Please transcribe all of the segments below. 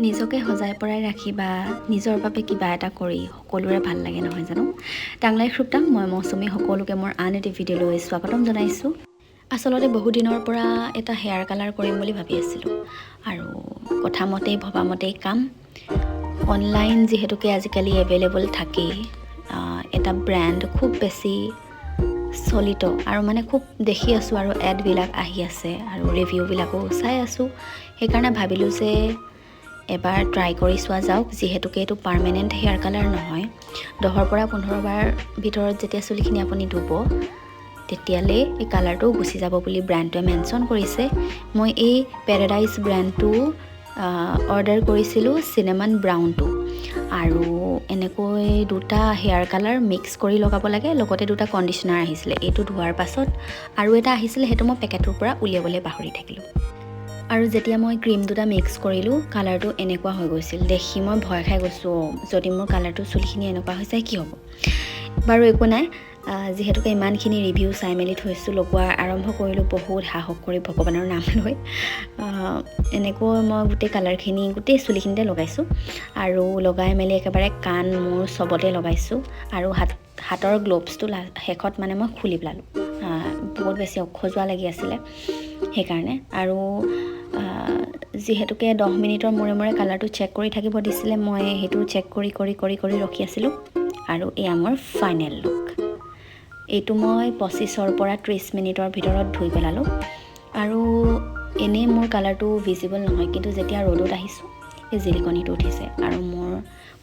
নিজকে সজাই পৰাই ৰাখি বা নিজৰ বাবে কিবা এটা কৰি সকলোৰে ভাল লাগে, নহয় জানো? টাংলাই শ্ৰুতাম, মই মৌচুমী, সকলোকে মোৰ আন এটি ভিডিঅ'লৈ স্বাগতম জনাইছোঁ। আচলতে বহুদিনৰ পৰা এটা হেয়াৰ কালাৰ কৰিম বুলি ভাবি আছিলোঁ আৰু কথা মতেই, ভবা মতেই কাম। অনলাইন যিহেতুকে আজিকালি এভেইলেবল থাকেই, এটা ব্ৰেণ্ড খুব বেছি চলিত আৰু মানে খুব দেখি আছোঁ আৰু এডবিলাক আহি আছে আৰু ৰিভিউবিলাকো চাই আছোঁ। সেইকাৰণে ভাবিলোঁ যে এবাৰ ট্ৰাই কৰি চোৱা যাওক। যিহেতুকে এইটো পাৰ্মানেণ্ট হেয়াৰ কালাৰ নহয়, 10ৰ পৰা 15 বাৰ ভিতৰত যেতিয়া চুলিখিনি আপুনি ধুব, তেতিয়ালৈ এই কালাৰটো গুচি যাব বুলি ব্ৰেণ্ডটোৱে মেনশ্যন কৰিছে। মই এই পেৰাডাইজ ব্ৰেণ্ডটো অৰ্ডাৰ কৰিছিলোঁ, চিনেমন ব্ৰাউনটো, আৰু এনেকৈ দুটা হেয়াৰ কালাৰ মিক্স কৰি লগাব লাগে। লগতে দুটা কণ্ডিশ্যনাৰ আহিছিলে এইটো ধোৱাৰ পাছত, আৰু এটা আহিছিলে, সেইটো মই পেকেটটোৰ পৰা উলিয়াবলৈ পাহৰি থাকিলোঁ। আৰু যেতিয়া মই ক্ৰীম দুটা মিক্স কৰিলোঁ, কালাৰটো এনেকুৱা হৈ গৈছিল। দেখি মই ভয় খাই গৈছোঁ, যদি মোৰ কালাৰটো চুলিখিনি এনেকুৱা হৈ যায় কি হ'ব? বাৰু, একো নাই। যিহেতুকে ইমানখিনি ৰিভিউ চাই মেলি থৈছোঁ, লগোৱা আৰম্ভ কৰিলোঁ বহুত সাহস কৰি, ভগৱানৰ নাম লৈ। এনেকৈ মই গোটেই কালাৰখিনি গোটেই চুলিখিনিতে লগাইছোঁ আৰু লগাই মেলি একেবাৰে কাণ, মূৰ চবতে লগাইছোঁ আৰু হাতৰ গ্ল'ভছটো শেষত মানে মই খুলি পেলালোঁ। বহুত বেছি খজুৱা লাগি আছিলে সেইকাৰণে। আৰু যিহেতুকে 10 মিনিটৰ মূৰে মূৰে কালাৰটো চেক কৰি থাকিব দিছিলে, মই সেইটো চেক কৰি কৰি কৰি কৰি ৰখি আছিলোঁ। আৰু এয়া মোৰ ফাইনেল লুক। এইটো মই 25ৰ পৰা 30 মিনিটৰ ভিতৰত ধুই পেলালোঁ। আৰু এনেই মোৰ কালাৰটো ভিজিবল নহয়, কিন্তু যেতিয়া ৰ'দত আহিছোঁ, এই জিলিকনিটো উঠিছে আৰু মোৰ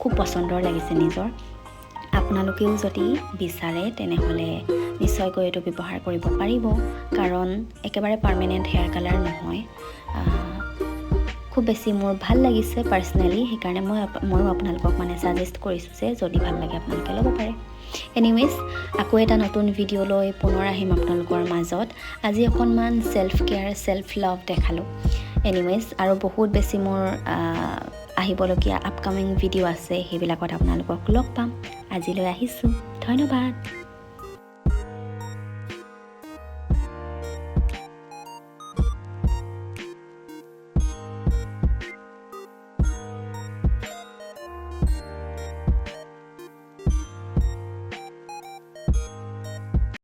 খুব পচন্দৰ লাগিছে নিজৰ। আপোনালোকেও যদি বিচাৰে, তেনেহ'লে নিশ্চয়কৈ এইটো ব্যৱহাৰ কৰিব পাৰিব, কাৰণ একেবাৰে পাৰ্মানেণ্ট হেয়াৰ কালাৰ নহয়। খুব বেছি মোৰ ভাল লাগিছে পাৰ্চনেলি, সেইকাৰণে ময়ো আপোনালোকক মানে ছাজেষ্ট কৰিছোঁ যে যদি ভাল লাগে আপোনালোকে ল'ব পাৰে। এনিৱেজ, আকৌ এটা নতুন ভিডিঅ' লৈ পুনৰ আহিম আপোনালোকৰ মাজত। আজি অকণমান ছেল্ফ কেয়াৰ, ছেল্ফ লাভ দেখালোঁ। এনিৱেজ, আৰু বহুত বেছি মোৰ আহিবলগীয়া আপকামিং ভিডিঅ' আছে, সেইবিলাকত আপোনালোকক লগ পাম। আজিলৈ আহিছোঁ, ধন্যবাদ।